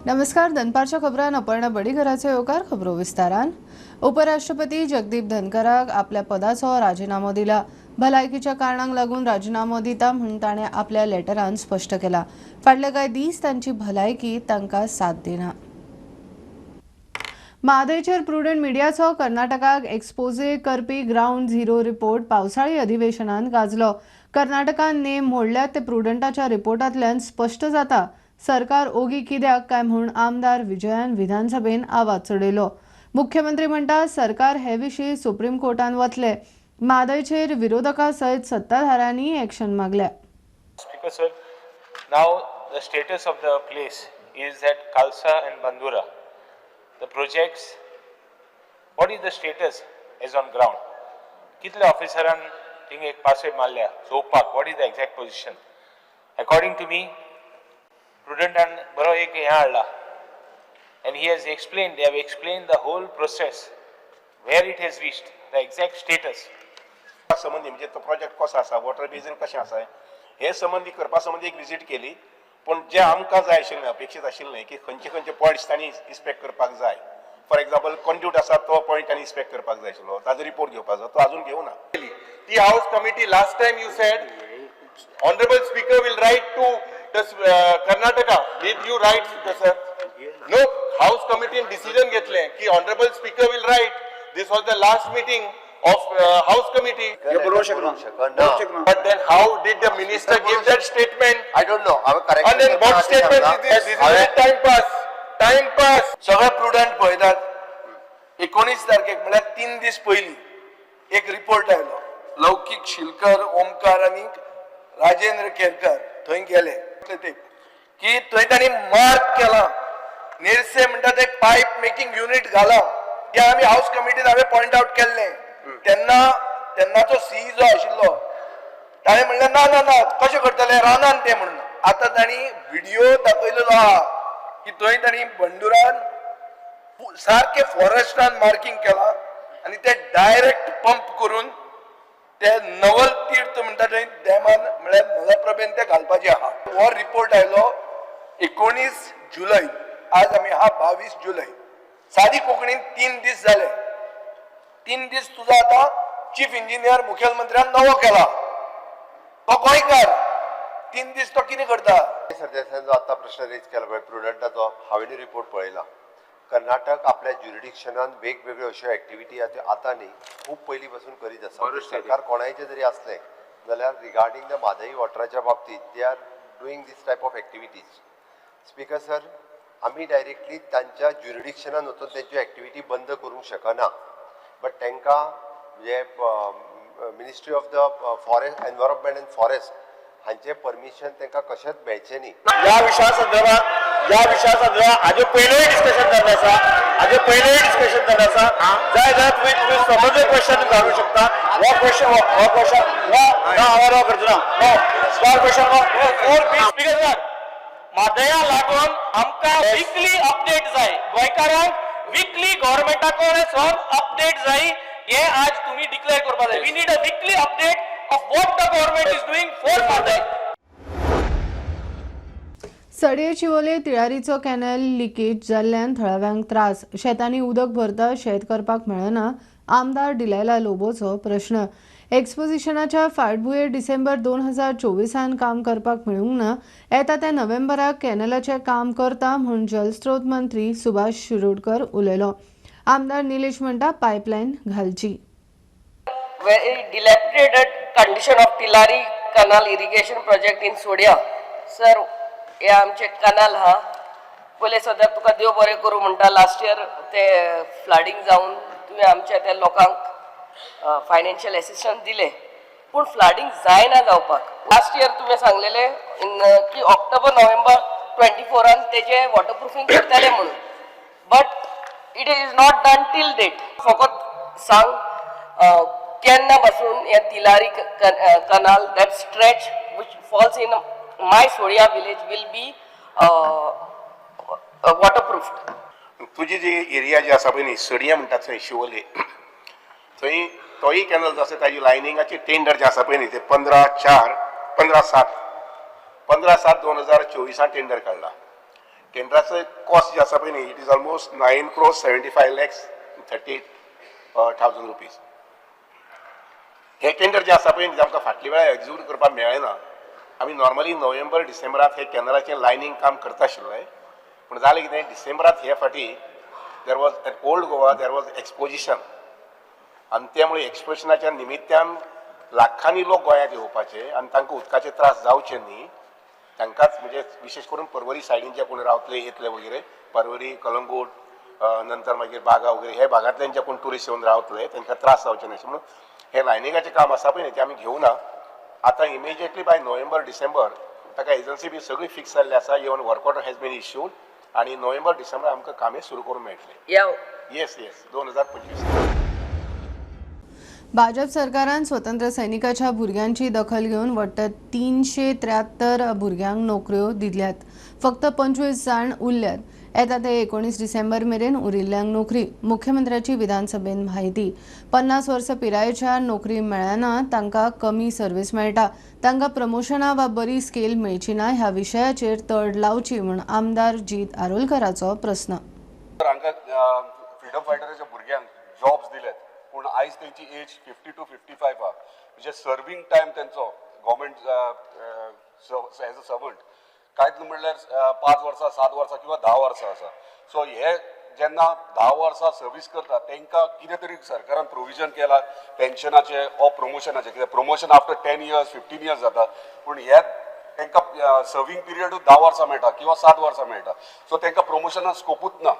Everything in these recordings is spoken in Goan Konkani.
नमस्कार, दनपारच्या खबरान अपर्णा बडीघराचो येवकार. खबरो विस्तारान. उपराष्ट्रपती जगदीप धनखराक आपल्या पदाचो राजिनामो दिला. भलायकीच्या कारणांक लागून राजिनामो दिता म्हूण ताणें आपल्या लेटरान स्पश्ट केला. फाटले कांय दीस तांची भलायकी तांकां साथ दिना. म्हादयचेर प्रुडंट मिडियाचो कर्नाटकाक एक्सपोजे करपी ग्रावंड झिरो रिपोर्ट पावसाळी अधिवेशनात गाजलो. कर्नाटकान नेम मोडल्यात ते प्रुडंटाच्या रिपोर्टांतल्यान स्पश्ट जाता. सरकार ओगी कित्याक काय म्हूण आमदार विजयान विधानसभेन आवाज चडयलो. मुख्यमंत्री म्हणटा, सरकार हे विशीं सुप्रीम कोर्टान वतले. म्हादयचेर विरोधकां सयत सत्ताधाऱ्यांनी एक्शन मागल्या. Speaker sir, now the status of the place is at Kalsa and Bandura. The projects, what is the status as on ground? कितले ऑफिसरान थिंग एक पासय मारल्या चोवपाक, what is the exact position? According to me, प्रुडंटान बरो एक हें हाडला and he has explained, they have explained the whole process, where it has reached, the exact status. संबंदी म्हणजे तो प्रोजेक्ट कसो आसा, वॉटर बेजीन कशें आसा, हे संबंदी करपा संबंदी एक विजीट केली. पूण जे आमकां जाय आशिल्लें, अपेक्षीत आशिल्लें की खंयचे खंयचे पॉयंट्स तांणी इन्स्पेक्ट करपाक जाय, फॉर एग्जाम्पल कंड्यूट आसा तो पॉयंट तांणी इन्स्पेक्ट करपाक जाय आशिल्लो, ताजो रिपोर्ट घेवपाचो, तो अजून घेवना. The House Committee, last time you said, Honorable Speaker will write to the Karnataka. Did you write, the sir? No, House Committee decision घेतले की Honorable Speaker will write. This was the last meeting of House Committee. हे बरोवंक शकना, बरोवंक शकना. But then how did the minister give that statement? I don't know. हांवें correct And then what statement is this? This is a time pass. Time pass. सगळे प्रुडंट पळयतात. 19 तारखेक, म्हळ्यार 3 दीस पयलीं एक रिपोर्ट आयलो. लौकीक शिलकर, ओमकार आनी राजेंद्र केरकर थंय गेले ते की थंय तांणी मार्क केला, निरसे म्हणटा ते पायप मेकिंग युनिट घाला. ते आमी हाऊस कमिटीन हांवें पॉयंट आउट केल्लें तेन्ना. तेन्नाचो सी जो आशिल्लो ताणें म्हणलें, ना ना ना, कशें करतले रानान ते म्हणून. आतां तांणी व्हिडिओ दाखयलेलो आहा की थंय तांणी बंडुरान सारके फॉरेस्टान मार्किंग केलां आनी ते डायरेक्ट पंप करून ते नवल तीर्थ म्हणटा थंय डॅमान, म्हळ्यार मलप्रभेन ते घालपाचे आहा. हो रिपोर्ट आयलो 19 जुलय. आज आमी आहा 22 जुलय. सादी कोंकणीन 3 दीस जाले. 3 दीस तुजो आतां चीफ इंजिनियर मुखेलमंत्र्यान नवो केला, तो गोंयकार. 3 दीस तो कितें करता? सरदेसायान जो आतां प्रश्न रेज केला पळय प्रुडंटाचो, हांवें रिपोर्ट पळयला. कर्नाटक आपल्या ज्युरिडिक्शनान वेगवेगळ्यो अश्यो एक्टिविटी त्यो आतां न्ही, खूब पयलीं पासून करीत आसा. सरकार कोणायचें जरी आसलें जाल्यार रिगार्डींग the Mhadei वॉटराच्या बाबतींत they are doing this type of activities. Speaker sir, आमी डायरेक्टली तांच्या ज्युरिडिक्शनान वचून तेंच्यो एक्टिविटी बंद करूंक शकना, बट तांकां म्हणजे Ministry of the Forest, Environment and Forest हांचें परमिशन तांकां कशेंच मेळचें न्ही. या विशया संदर्भात हाजे पयलेय डिस्कशन जाल्लें आसा. हाजे पयलेय डिस्कशन जाल्लें आसा. जाय जाल्यार तुमी समज क्वेश्चन घालूंक शकता. हो क्वेश्चन ना ना, हांवें हो करचो ना. नो स्टार क्वेश्चन फोर बी. स्पीकर सर, म्हादया लागून आमकां विकली अपडेट जाय. गोंयकारांक विकली गव्हर्मेंटा कडेन अपडेट जाय. हे आज तुम्ही डिक्लेअर करपा जाय. We need a weekly update of what the government is doing for Mhadei. Sodiem Siolim तिळारीचो कॅनल लिकेज जाल्ल्यान थळाव्यांक त्रास. शेतांनी उदक भरता, शेत करपाक मेळना. आमदार डिलायला लोबोचो प्रश्न. एक्सपोजिशनाच्या फाटभुंयेर डिसेंबर 2024 काम करपाक मेळूंक ना. येता त्या नोव्हेंबराक कॅनलाचें काम करता म्हूण जलस्रोत मंत्री सुभाष शिरोडकर उलयलो. आमदार निलेश म्हणटा, पायपलायन घालची. Very dilapidated condition of Tilari Canal irrigation project in Sodia. Sir, हे आमचे कनाल हा. पयले सद्याक तुका देव बरें करूं म्हणटा, लास्ट इयर ते फ्लडिंग जावन तुवें आमच्या त्या लोकांक फायनान्शियल एसिस्टन्स दिले, पूण फ्लडिंग जायना जावपाक. लास्ट इयर तुवें सांगलेले इन की ऑक्टोबर नोव्हेंबर 24 तेजे वॉटरप्रुफींग करतले म्हणून, but it is not done till date. फकत सांग, केन्ना पासून हे Tillari canal, that stretch which falls in my Sodia village, will be waterproofed? तुजी जी एरिया जी आसा पळय न्ही, सडयें म्हणटात थंय, शिवोले थंय तोय कॅनल जो आसा, ताजी लायनिंगाचे टेंडर जे आसा पळय न्ही, ते 15/4, 15/7, 15/7/2024 टेंडर काडला. टेंडराचो कॉस्ट जे आसा पळय न्ही, it is almost 9 crores 75 lakhs 38 thousand rupees. हे टेंडर जे आसा पळय न्ही, ते आमकां फाटल्या वेळार एक्झिक्यूट करपाक मेळ्ळें ना. आमी नॉर्मली नोव्हेंबर डिसेंबरात हे कॅनलाचें लायनींग काम करता आशिल्ले, पूण जालें कितें, डिसेंबरात हे फाटी there was at Old Goa there was exposition आनी त्यामुळे एक्सपोजिशनाच्या निमित्यान लाखांनी लोक गोंयांत येवपाचे आनी तांकां उदकाचे त्रास जावचे न्ही, तांकांच म्हणजे विशेश करून परवरी सायडीन जे कोण रावतले येतले वगैरे, परवरी, कलंगूट, नंतर मागीर बागा वगैरे हे भागांतल्यान जे कोण ट्युरिस्ट येवन रावतले तांकां त्रास जावचे न्ही अशें म्हणून हे लायनिंगाचें काम आसा पळय न्ही, तें आमी घेवना. आतां इमिजिएटली बाय नोव्हेंबर डिसेंबर ताका एजन्सी बी सगळी फिक्स जाल्ली आसा. Even work order has been issued आनी नोव्हेंबर डिसेंबर आमकां कामें सुरू करूंक मेळटलें. या. येस, 2025. भाजप सरकारान स्वतंत्र सैनिकाच्या भुरग्यांची दखल घेवन वट्ट 373 भुरग्यांक नोकऱ्यो दिल्यात. फक्त 25 जाण उरल्यात. येता ते 19 डिसेंबर मेरेन उरिल्ल्यांक नोकरी, मुख्यमंत्र्याची विधानसभेत म्हायती. 50 वर्सां पिरायेच्या नोकरी मेळना, तांकां कमी सर्वीस मेळटा, तांकां प्रमोशनां वा बरी स्केल मेळची ना. ह्या विशयाचेर तड लावची म्हूण आमदार जीत आरोलकराचो प्रस्न. हांकां फ्रिडम फायटराच्या भुरग्यांक जॉब्स दिलेत, पूण आयज तेंची एज 50 to 55 आहा, म्हणजे सर्वींग टायम तेंचो गव्हर्मेंट एज अ सर्वंट कांयच म्हणल्यार 5 वर्सां, 7 वर्सां किंवा 10 वर्सां आसा. सो हे जेन्ना 10 वर्सां सर्वीस करता, तांकां कितें तरी सरकारान प्रोविजन केला पेन्शनाचें ओ प्रमोशनाचें? कित्याक promotion after 10 years, 15 years जाता, पूण हे तांकां सर्वींग पिरियडूच 10 वर्सां मेळटा किंवा 7 वर्सां मेळटा. सो तांकां प्रमोशनाक स्कोपूच ना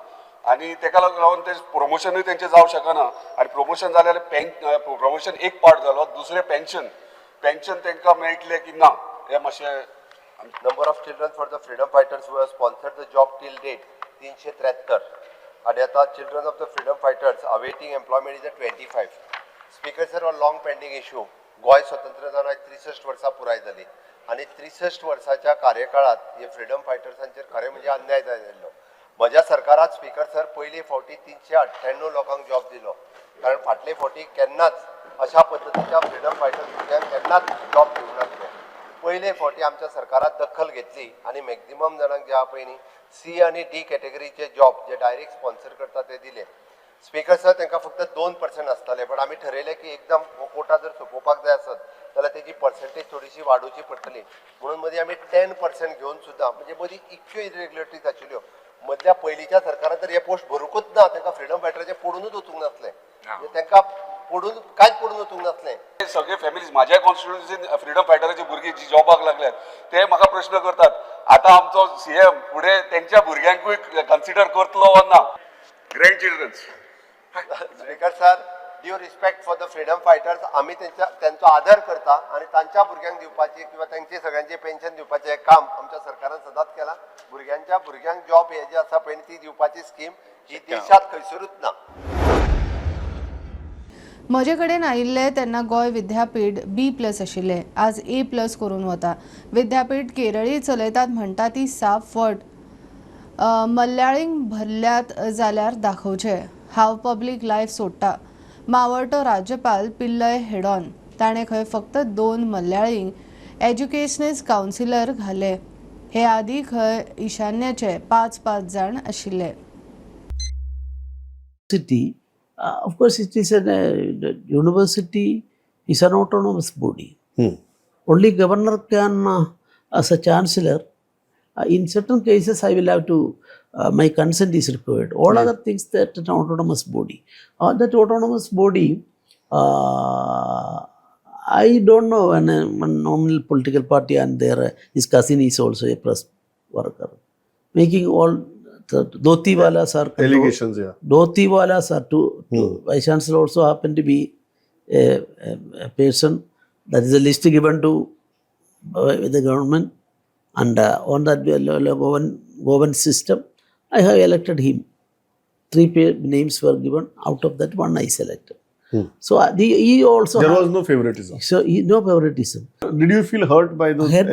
आनी ताका लागून ते प्रमोशनूय तेंचें जावं शकना. आनी प्रमोशन जालें जाल्यार प्रमोशन एक पार्ट जालो, दुसरें पेन्शन. पेन्शन तांकां मेळटलें की ना हें मातशें. Number of children for the freedom fighters who have sponsored the job till date 373 आणि आता children of the freedom fighters awaiting employment is a 25. Speaker sir, हो लॉंग पेंडींग इशू. गोंय स्वतंत्र जावन आयज 63 वर्सां पुराय जाली आनी 63 वर्साच्या कार्यकाळात हे फ्रिडम फायटर्सांचेर खरें म्हणजे अन्याय जाल्लो. म्हज्या सरकारात, स्पीकर सर, पयले फावटी 398 लोकांक जॉब दिलो, कारण फाटले फावटी केन्नाच अशा पद्दतीच्या फ्रिडम फायटर्स भुरग्यांक केन्नाच जॉब दिवंक नासले. पयले फावटी आमच्या सरकारात दखल घेतली आनी मॅक्झिमम जाणांक जे आहा पळय न्ही, सी आनी डी कॅटेगरीचे जॉब जे डायरेक्ट स्पॉन्सर करता ते दिले. स्पीकर सर, तांकां फक्त 2% आसताले, बट आमी ठरयलें की एकदम हो कोटा जर सोंपोवपाक जाय आसत जाल्यार तेजी पर्संटेज थोडीशी वाडोवची पडटली म्हणून मदीं आमी 10% घेवन सुद्दां, म्हणजे मदीं इतक्यो इरेग्युलरिटीज आशिल्ल्यो. मदल्या पयलींच्या सरकारान तर हे पोस्ट भरुंकूच ना. तांकां फ्रिडम फायटराचे पडुनूच वचूंक नासलें. म्हणजे तांकां पडून कांयच पडून वचूंक नासलें. सगळे फॅमिलीज, माझ्या कॉन्स्टिट्युन्सीन फ्रिडम फायटराची भुरगीं जी जॉबाक लागल्यात ते म्हाका प्रश्न करतात, आतां आमचो सीएम फुडें तेंच्या भुरग्यांकूय कन्सिडर करतलो वा ना, grand children's? Speaker sir, due respect for the freedom fighters, आमी तेंच्या तेंचो आदर करता आनी तांच्या भुरग्यांक दिवपाची किंवा तांचे सगळ्यांचे पेन्शन दिवपाचें काम आमच्या सरकारान सदांच केलां. भुरग्यांच्या भुरग्यांक जॉब हे जे आसा पळय न्ही, ती दिवपाची स्कीम ही देशात खंयसरूच ना. म्हजे कडेन आयिल्ले तेन्ना गोंय विद्यापीठ बी प्लस आशिल्लें, आज ए प्लस करून वता. विद्यापीठ केरळी चलयतात म्हणटा ती साफ फट. मल्याळींक भरल्यात जाल्यार दाखोवचे. हांव पब्लीक लायफ सोडटा. मावळटो राज्यपाल पिल्लय हेडॉन, ताणें खंय फक्त दोन मल्याळींक एज्युकेशनिस्ट कावन्सिलर घाले. हे आदी खंय ईशान्याचे पांच पांच जाण आशिल्ले. University, of course, it is an the university is an autonomous body. Only governor can, as a chancellor, in certain cases, I will have to, my consent is required. All other things that an autonomous body. That autonomous body, I don't know, when nominal political party and their his cousin is also a press worker, making all the Dhotiwalas are Allegations, yeah. Dhotiwalas are to Vice Chancellor also happen to be a person. That is a list given to the government, and on that Goan system, I have elected him. Three names were given. Out of that, one I selected. So he also There had- was no favoritism. So he, no favoritism. Did you feel hurt by those? Had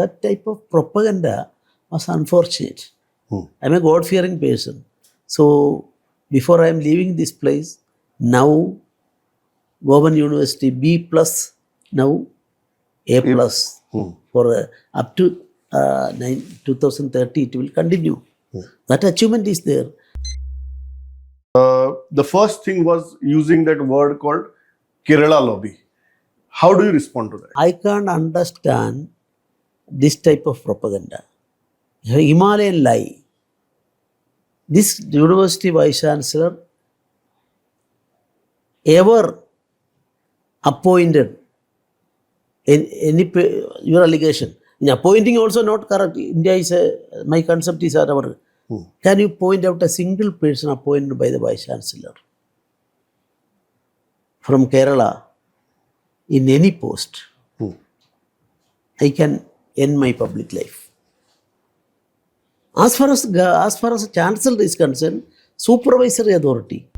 that type of propaganda was unfortunate. I'm a God fearing person. So before I am leaving this place, now Goan University B plus, now A plus for up to 2030 it will continue. That achievement is there. The first thing was using that word called Kerala lobby. How do you respond to that? I can't understand this type of propaganda. Himalayan lie. This university vice chancellor ever appointed any your allegation in appointing also not correct. India is a, my concept is our. Can you point out a single person appointed by the vice chancellor from Kerala in any post? I can end my public life. As far as chancellor is concerned, supervisory authority.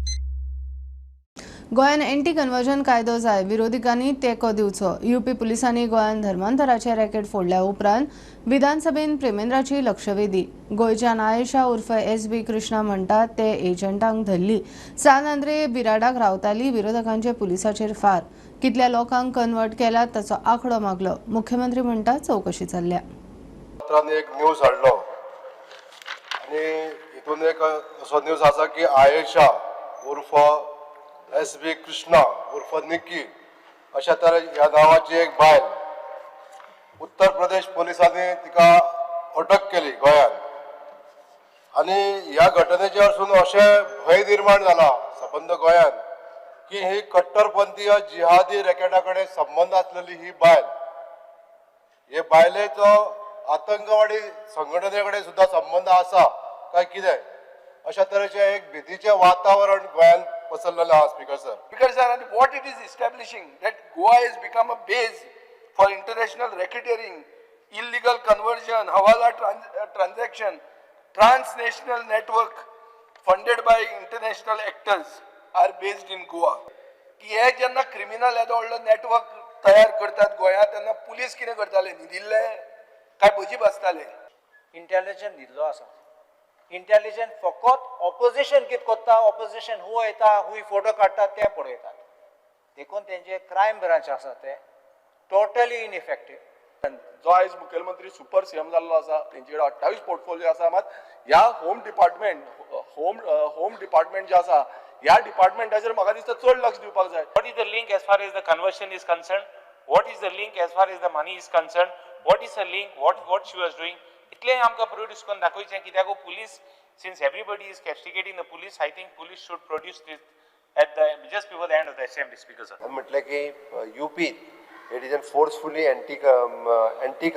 गोंयान एंटी कन्वर्जन कायदो जाय, विरोधकांनी तेंको दिवचो. युपी पुलिसांनी गोंयान धर्मांतराचे रॅकेट फोडल्या उपरांत विधानसभेन प्रेमेंद्राची लक्षवेधी. गोंयच्यान आयेशा उर्फ एस बी कृष्णा म्हणटात ते एजंटांक धरली. सान आंद्रे बिराडाक रावताली. विरोधकांचे पुलिसाचेर फार. कितल्या लोकांक कन्वर्ट केल्यात ताचो आंकडो मागलो. मुख्यमंत्री म्हणटा, चवकशी चल्ल्या. पत्रान एक न्यूज हाडलो आनी हितून एक असो न्यूज आसा की आयेशा उर्फ एस बी कृष्णा उर्फ निक्की अशा तरे ह्या नांवाची एक बायल उत्तर प्रदेश पोलिसांनी तिका अटक केली गोंयांत. आनी ह्या घटनेच्या वरसून अशें भंय निर्माण जाला सबंद गोंयांत की ही कट्टरपंथीय जिहादी रॅकेटा कडेन संबंद आसलेली ही बायल, हे बायलेचो आतंकवादी संघटने कडेन सुद्दां संबंद आसा काय कितें, अशा तरेचें एक भितीचें वातावरण गोंयांत पसरलेलें आहा, speaker sir. Because sir, and what it is establishing that Goa has become a base for international racketeering, illegal conversion, hawala transaction, transnational network funded by international actors are based in Goa. की हे जेन्ना क्रिमिनल येदो व्हडलो नेटवर्क तयार करतात गोंयांत, तेन्ना पुलीस कितें करताले? न्हिदिल्ले काय भजी बसताले? इंटेलिजंट न्हिदलो आसा. इंटेलिजंट फकत ऑपोजिशन कितें करता, ऑपोजिशन हूंय वयता, हूंय फोटो काडटा तें पळयतात. देखून तेंचे क्रायम ब्रांच आसा ते टोटली इनइफेक्टीव. जो आयज मुखेलमंत्री सुपर सीएम जाल्लो आसा, तेंचे कडेन 28 पोर्टफोलिओ आसा. मात ह्या होम डिपार्टमेंट जे आसा, ह्या डिपार्टमेंटाचेर म्हाका दिसता चड लक्ष दिवपाक जाय. What is the link as far as the conversion is concerned? What is the link as far as the money is concerned? What is the link? What she was doing? इतलें आमकां प्रोड्यूस करून दाखयचें, कित्याक police, since everybody is castigating the police, I think police should produce this at the just before the end of the assembly, Speaker sir. आमी म्हटलें की युपीत it is an forcefully anti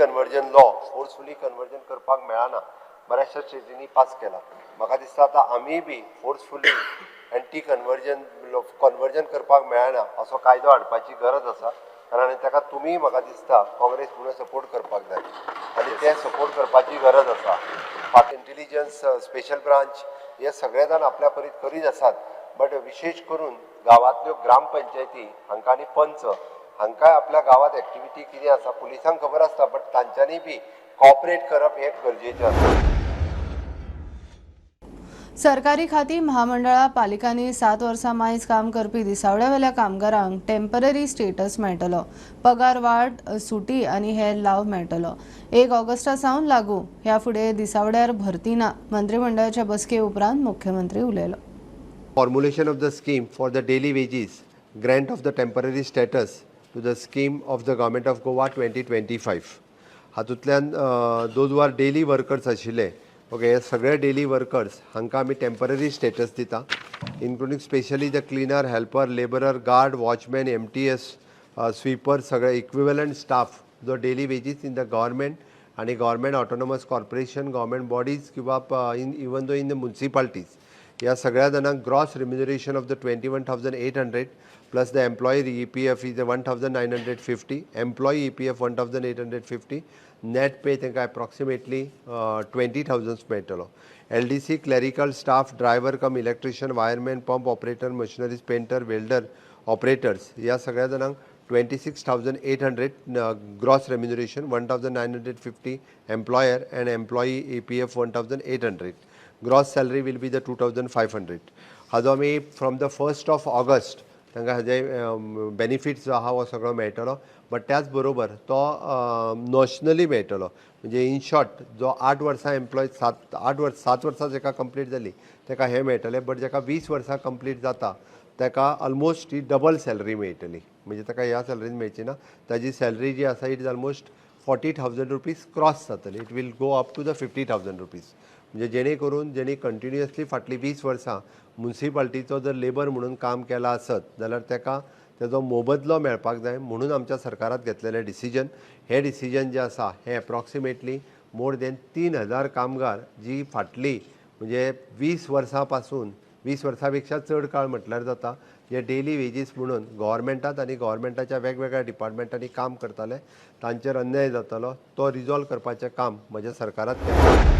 conversion law, forcefully conversion करपाक मेळना. बऱ्याचशा स्टेटींनी पास केला. म्हाका दिसता आतां आमीय बी फोर्सफुली एंटी कन्वर्जन करपाक मेळना असो कायदो हाडपाची गरज आसा. कारण आनी ताका तुमी म्हाका दिसता काँग्रेस म्हणून सपोर्ट करपाक जाय आनी ते सपोर्ट करपाची गरज आसा. इंटेलिजन्स, स्पेशल ब्रांच हे सगळे जाण आपल्या परीत करीत आसात, बट विशेश करून गांवांतल्यो ग्रामपंचायती हांकां आनी पंच हांकां आपल्या गांवांत एक्टिविटी कितें आसा पुलिसांक खबर आसता, बट तांच्यांनी बी कॉपरेट करप हें गरजेचें आसा. सरकारी खाती, महामंडळां, पालिकांनी 7 वर्सां मायज काम करपी दिसावड्यावेल्या कामगारांक टेंपररी स्टेटस मेळटलो. पगार वाड, सुटी आनी हेर लाव मेळटलो. 1 ऑगस्टा सावन लागू. ह्या फुडें दिसावड्यार भरती ना. मंत्रिमंडळाच्या बसके उपरांत मुख्यमंत्री उलयलो. Formulation of the scheme for the daily wages grant of the temporary status to the scheme of the Government of Goa 2025. हातूंतल्यान those are daily workers आशिल्ले, ओके, हे सगळे डेली वर्कर्स हांकां आमी टेंपररी स्टेटस दिता, including specially the cleaner, helper, labourer, guard, watchman, MTS, sweeper, सगळे इक्विवलंट स्टाफ जो daily wages in the government आणि government autonomous corporation, government bodies किंवा in even though in the municipalities, ह्या सगळ्या जाणांक gross remuneration of the 21,800 plus the employer EPF is 1950, employee EPF 1850, net pay तांकां एप्रॉक्सिमेटली 20,000 मेळटलो. LDC clerical staff, driver cum electrician, wireman, pump operator, machineries, painter, welder operators, ह्या सगळ्या जाणांक 26,800 gross remuneration, 1950 employer and employee EPF 1800, gross salary will be the 2500. हाजो आमी from the 1st of August तांकां हाजे बेनिफीट्स जो आहा हो सगळो मेळटलो, बट त्याच बरोबर तो नॉशनली मेळटलो. म्हणजे इन शॉर्ट जो 8 वर्सां एम्प्लॉय, 7 8 वर्स, 7 वर्सां जेका कंप्लीट जाली ताका हें मेळटलें, बट जेका 20 वर्सां कंप्लीट जाता ताका ऑलमोस्ट ही डबल सॅलरी मेळटली. म्हणजे ताका ह्या सॅलरीन मेळची ना, ताजी सॅलरी जी आसा, it is almost ₹40,000 cross जातली. It will go up to the ₹50,000. म्हणजे जेणे करून जेणी कंटिन्युअसली फाटलीं 20 वर्सां मुन्सिपाल्टीचो जर लेबर म्हणून काम केलां आसत जाल्यार ताका तेजो मोबदलो मेळपाक जाय म्हणून आमच्या सरकारात घेतलेलें डिसिजन. हें डिसिजन जें आसा हें एप्रॉक्सिमेटली मोर देन 3000 कामगार जी फाटली म्हणजे 20 वर्सां पासून, 20 वर्सां पेक्षा चड काळ म्हटल्यार जाता, जे डेली वेजीस म्हणून गव्हर्मेंटात आनी गव्हर्मेंटाच्या वेगवेगळ्या डिपार्टमेंटांनी काम करताले, तांचेर अन्याय जातालो, तो रिजॉल्व करपाचें काम म्हज्या सरकारात केलें.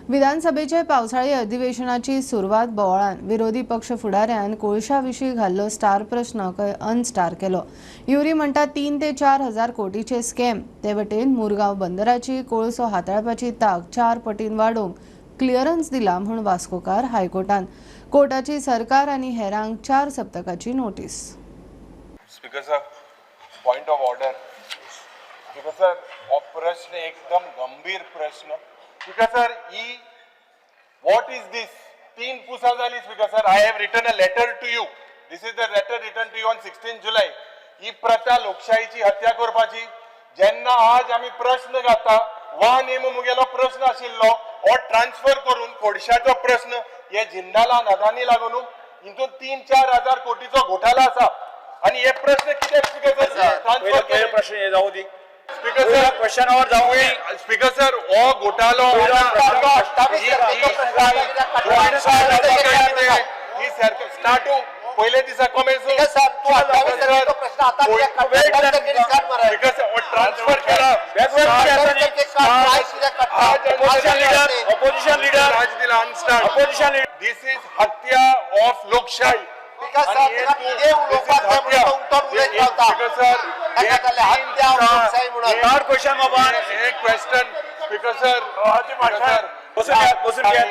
विधानसभेचे पावसाळी अधिवेशनाची सुरवात बोवाळान. विरोधी पक्ष फुडाऱ्यान कोळशा विशीं घाल्लो स्टार प्रश्न अनस्टार केलो. युरी म्हणटा 3 ते 4 हजार कोटीचे स्कॅम. ते वटेन मुरगांव बंदराची कोळसो हाताळपाची ताक चार पटीन वाडोवंक क्लिअरन्स दिला म्हूण वास्कोकार हायकोर्टान. कोर्टाची सरकार आनी हेरांक 4 सप्तकाची notice. Speaker sir, point of order. Speaker sir, हो प्रश्न एकदम गंभीर प्रश्न. Speaker sir, he what is this? तीन पुसां जाली. Speaker sir, I have written a letter to you. This is the letter written to you on 16 July. ही प्रथा लोकशाहीची हत्या करपाची. जेन्ना आज आमी प्रश्न घाता, वा नेम मुगेलो प्रश्न आशिल्लो हो ट्रान्सफर करून कोळशाचो प्रश्न, हे जिंदाला अदानी लागून हितून 3-4 हजार कोटीचो घोटाळा आसा आणि हे प्रश्न कित्याक, स्पीकर सर, ट्रान्सफर पयलो प्रश्न हे जावं दी. स्पीकर सर, क्वेश्चन our जावं दी. स्पीकर सर, हो घोटाळो ही सरकार स्टार्ट पयले दिसा कॉमेंट. स्पीकर सर, ट्रान्सफर केला. Opposition leader, opposition leader. आज दिला unstarred. Opposition leader. This is हत्या ऑफ लोकशाही. स्पीकर सर, थर्ड क्वेश्चन बाबा. हे क्वेश्चन, स्पीकर सर. बसून घ्या, बसून घ्या.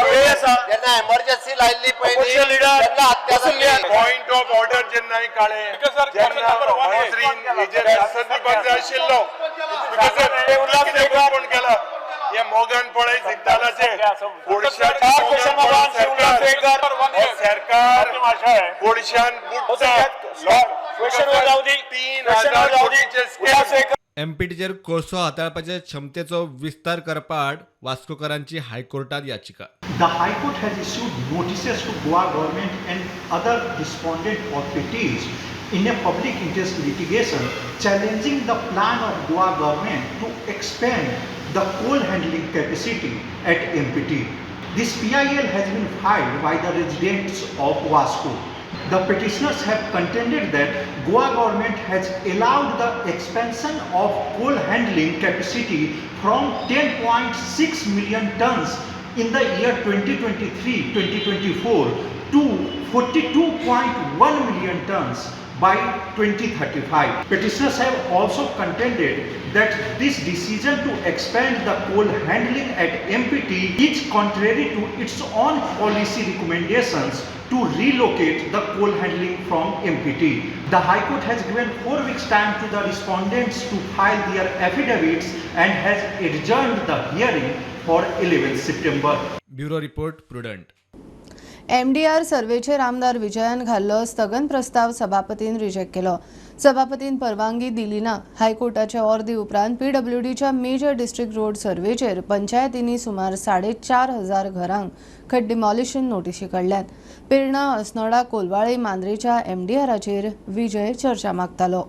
वेळ आसा. जेन्ना एमर्जन्सी लायल्ली पयली Opposition leader, तेन्ना हत्या बसून घ्या. जाल्ली. पॉइंट ऑफ ऑर्डर जेन्ना हांवें काडलें, जेन्ना मंत्रीन हेजेर भाशण दिवपाक जाय आशिल्लो, स्पीकर सर, कितें कोण केला हे मोगान पळय जिंदालाचे. चार क्वेश्चन बाबा. सरकार कोळशान बसून घ्या. क्वेश्चन वर जावं दी. तीन क्वेश्चन वर हजार जावं दी. कोटीचे उल्हास स्कॅम. वेळ्ळेकर. एमपीटीचेर कोळसो हाताळपाच्या क्षमतेचो विस्तार करपा आड वास्कोकारांची हायकोर्टात याचिका. The High Court has issued notices to Goa government and other respondent authorities in a public interest litigation challenging the plan of Goa government to expand the coal handling capacity at MPT. This PIL has been filed by the residents of Vasco. The petitioners have contended that Goa government has allowed the expansion of coal handling capacity from 10.6 million tons in the year 2023-2024 to 42.1 million tons by 2035. Petitioners have also contended that this decision to expand the coal handling at MPT is contrary to its own policy recommendations to relocate the coal handling from MPT. The High Court has given 4 weeks time to the respondents to file their affidavits and has adjourned the hearing for 11 September. Bureau report, prudent. MDR सर्वेचेर आमदार विजयान घाल्लो स्थगन प्रस्ताव सभापतीन रिजेक्ट केलो. सभापतीन परवानगी दिली ना. हायकोर्टाच्या ऑर्दी उपरांत पीडब्ल्यूडीच्या मेजर डिस्ट्रिक्ट रोड सर्वेचेर पंचायतींनी सुमार 4,500 घरांक खंय डिमॉलिशन नोटिशी काडल्यात. पेर्णा, अस्नोडा, कोलवाळे, मांद्रेच्या एमडीआराचेर विजय चर्चा मागतालो.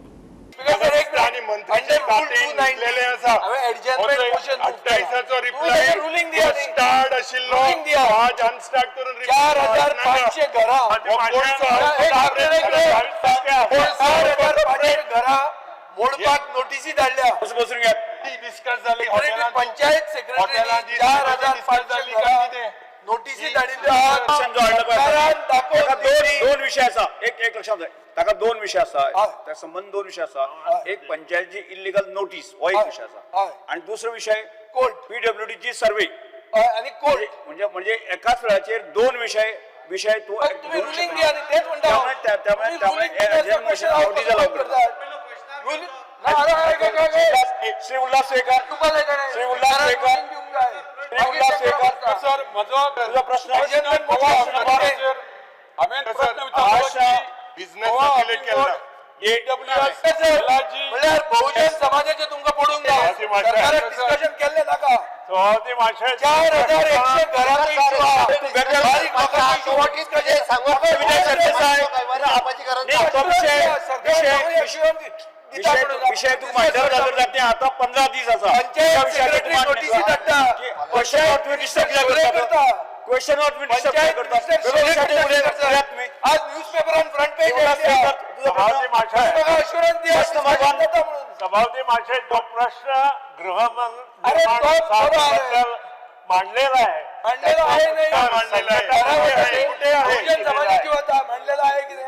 आणि मंत्र्याच्या खातीर निघलेले आसा. 28चो रिप्लाय ruling दिया न्ही. स्टार्ट आशिल्लो. Ruling दिया. आज अनस्टार्ट करून 4500 घरां. 4500 घरां मोडपाक नोटीसी धाडल्या. बसून बसून घ्या. डिस्कस जाली. पंचायत सेक्रेटरी 4500 घरां नोटीसी धाडिल्ल्यो आहात. क्वेश्चन जो हाडलो पळय सरकारान ताका दाखोवन दोन दिली. दोन विशय आसा. एक एक लक्षात जाय, ताका दोन विशय आसा. हय. त्या संबंद दोन विशय आसा. हय. एक पंचायतीची इलिगल नोटीस हो एक हय. विशय आसा हय. आणि दुसरो विशय कोर्ट. पीडब्ल्यूडीची सर्वे. आनी कोर्ट म्हणजे म्हणजे एकाच वेळाचेर दोन विशय विशय तूं तुमी रुलींग दिया न्ही तेच म्हणटा त्यामुळे त्यामुळे त्यामुळे Shri Ulhas waker, Shri Ulhas waker, Shri Ulhas waker sir म्हजो तुजो प्रश्न हांवें प्रश्न विचारलो बिझनेस सर्क्युलेट केला म्हणल्यार बहुजन समाजाचे तुमकां पडूंक ना, सरकाराक डिस्कशन केल्लें नाका. 4100 घरांचो इश्यू आहा, बारीक लोकांचो इश्यू, what is विषय तूं मांडल्यार जाल्यार ते आतां 15 दीस आसा. पंचायत सेक्रेटरी नोटीसी धाडटा, क्वेश्चन तुम्ही डिस्टर्ब करता, क्वेश्चन तुम्ही डिस्टर्ब करता. आज न्यूज पेपरान फ्रंट पेज अश्युरन्स दिया सभापती माशे, तो प्रश्न गृहनिर्माण मांडलेला आहे, मांडलेला आहे नाही मांडलेला आहे, कुठे आहे समाजाची होता मांडलेला आहे कितें.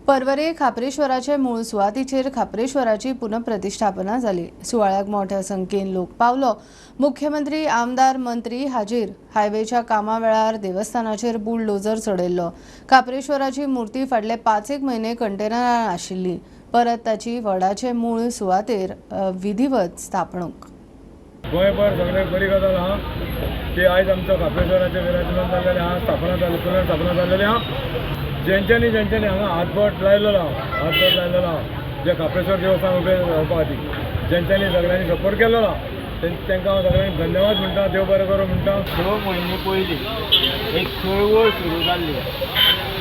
पर्वरे खाप्रेश्वराचे मूळ सुवातीचेर खाप्रेश्वराची पुनःप्रतिष्ठापना जाली. सुवाळ्याक मोठ्या संख्येन लोक पावलो. मुख्यमंत्री, आमदार, मंत्री हाजीर. हायवेच्या कामा वेळार देवस्थानाचेर बुलडोजर चडयल्लो. खाप्रेश्वराची मूर्ती फाटले 5-1 म्हयने कंटेनरान आशिल्ली. परत ताची वडाचे मूळ सुवातेर विधिवत स्थापणूक. गोंयभर सगळ्याक बरी गजाल आहा की आयज आमचो खाप्रेश्वराचें विराजमान जाल्लेलें आहा, स्थापना जाली, पुनर्स्थापना जाल्लेली आहा. जेंच्यांनी जेंच्यांनी हांगा हातबोट लायलेलो आहा, हातबोट लायलेलो आहा जे खाप्रेश्वर देवस्थान उबें जावपा खातीर जेंच्यांनी सगळ्यांनी सपोर्ट केल्लो आहा तांकां हांव सगळ्यांक धन्यवाद म्हणटा, देव बरें करूं म्हणटा. 6 म्हयने पयलीं एक चळवळ सुरू जाल्ली,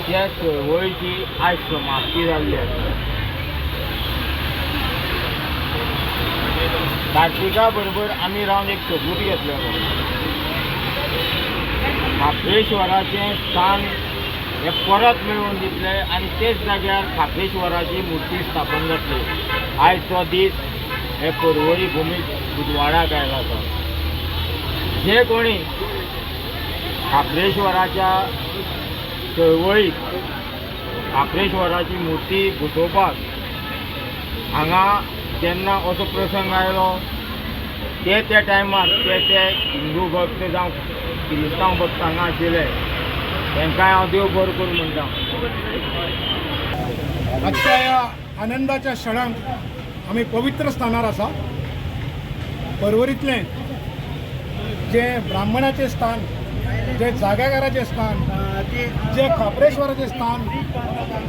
त्या चळवळीची आयज समाप्ती जाल्ली आसा. कार्तिका बरोबर आमी रावन एक सोबूत घेतलेलो, खाप्रेश्वराचें स्थान हे परत मेळोवन दितले आनी तेच जाग्यार खाप्रेश्वराची मुर्ती स्थापन जातली. आयज तो दीस हे पर्वरी भुमीक उजवाडाक आयला आसा. जे कोणी खाप्रेश्वराच्या चळवळीक खाप्रेश्वराची मुर्ती बसोवपाक हांगा जेन्ना असो प्रसंग आयलो ते त्या टायमार ते ते हिंदू भक्त जावं क्रिस्तांव भक्त हांगा आशिल्ले तांकांय हांव देव बरो करूं म्हणटा. आजच्या ह्या आनंदाच्या क्षणाक आमी पवित्र स्थानार आसा. पर्वरींतलें जें ब्राह्मणाचें स्थान, जें जाग्याकाराचें स्थान, जें खाप्रेश्वराचें स्थान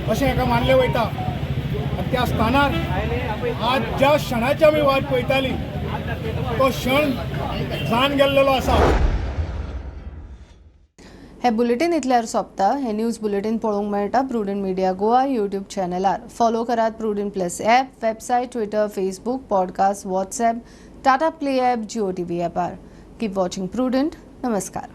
अशें हाका मानलें वयता आनी त्या स्थानार आज ज्या क्षणाची आमी वाट पळयताली तो क्षण जावन गेल्लेलो आसा. हे बुलेटिन इतल्यार सोंपता. हे न्यूज बुलेटिन पळोवंक मेळटा प्रुडंट मिडिया गोवा यूट्यूब चॅनलार. फॉलो करात Prudent plus app, website, Twitter, Facebook, podcast, WhatsApp, Tata Play app, Jio TV ॲपार. Keep watching prudent. नमस्कार.